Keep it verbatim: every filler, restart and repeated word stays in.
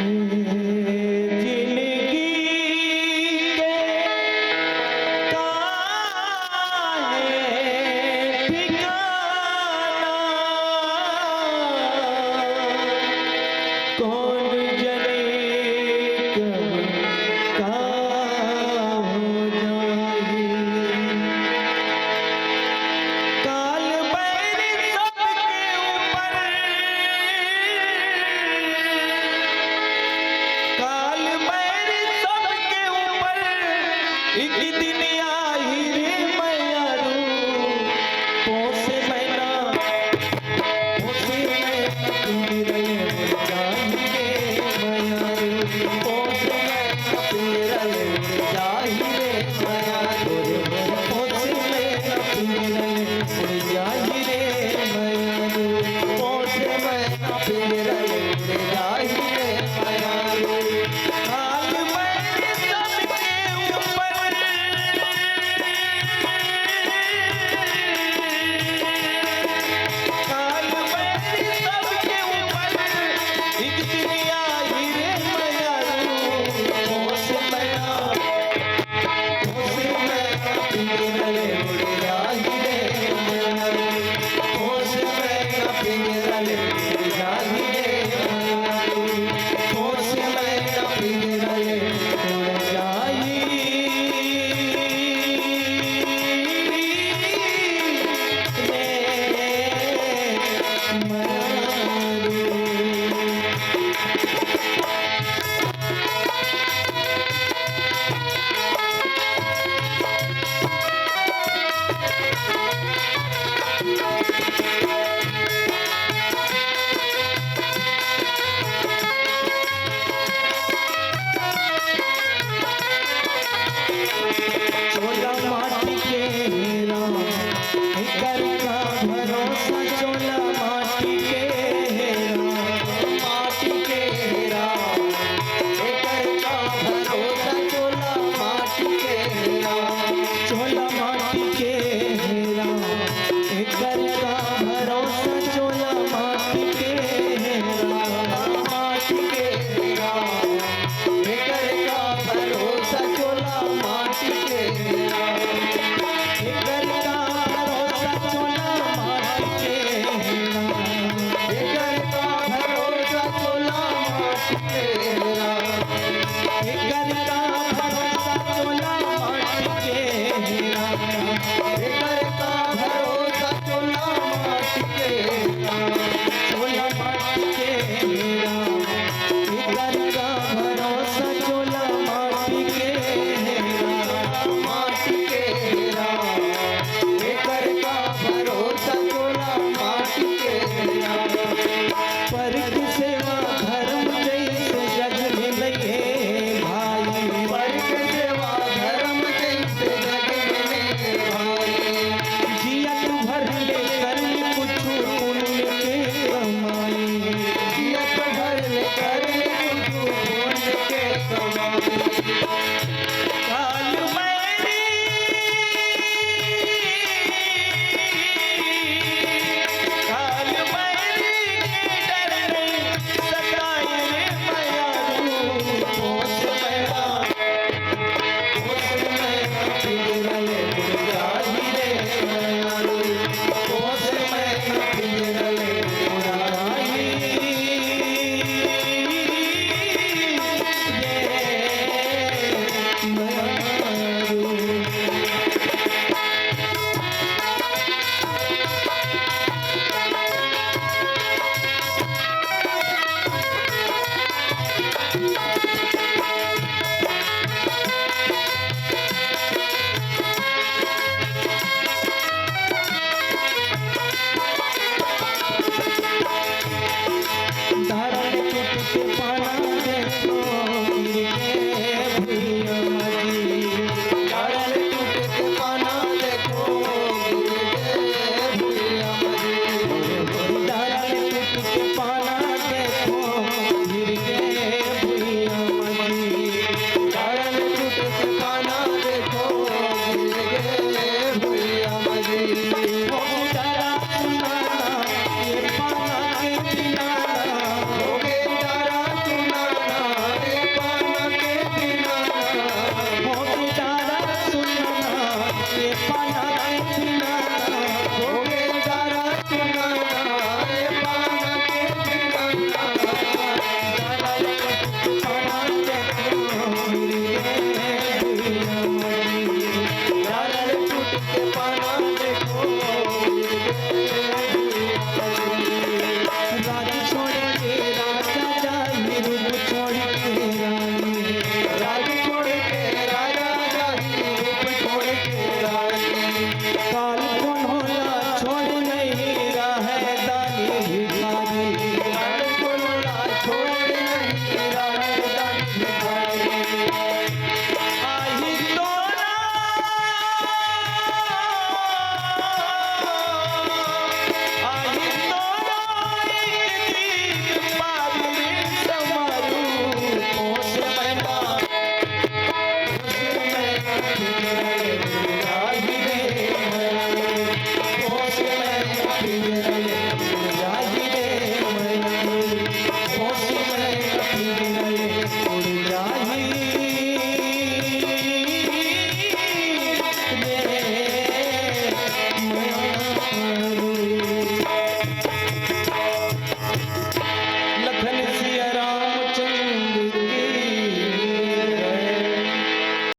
जिंदगी के काहे ठिकाना, कौन जने कब का हो जाही। काल बैरी सबके ऊपर, काल बैरी सबके ऊपर, एक दिन आही रे मयारू, पोसे मैना। चोला माटी के हेरा, एकर का भरोसा, चोला माटी के हेरा, माटी के हेरा, एकर का भरोसा, चोला माटी के हेरा, चोला माटी के हेरा, एकर का भरोसा, चोला माटी के हेरा, माटी के हेरा। एकर का भरोसा चोला माटी के हेरा। एकर का भरोसा चोला माटी के हेरा। एकर का भरोसा चोला माटी के हेरा। एकर का भरोसा चोला माटी के हेरा। एकर का भरोसा चोला माटी के हेरा। चोला माटी के हेरा। एकर का भरोसा चोला माटी के हेरा, माटी के हेरा। एकर का भरोसा चोला माटी के हेरा। पर के सेवा धर्म जैसे जग में नइहे भाई। पर के सेवा धर्म जैसे जग में नइहे भाई। जियत भर ले कर ले कुछ पुण्य के कमाई। जियत भर ले कर ले कुछ पुण्य के कमाई। काल बैरी, काल बैरी के डर में सताए रे मयारू, होश में आ।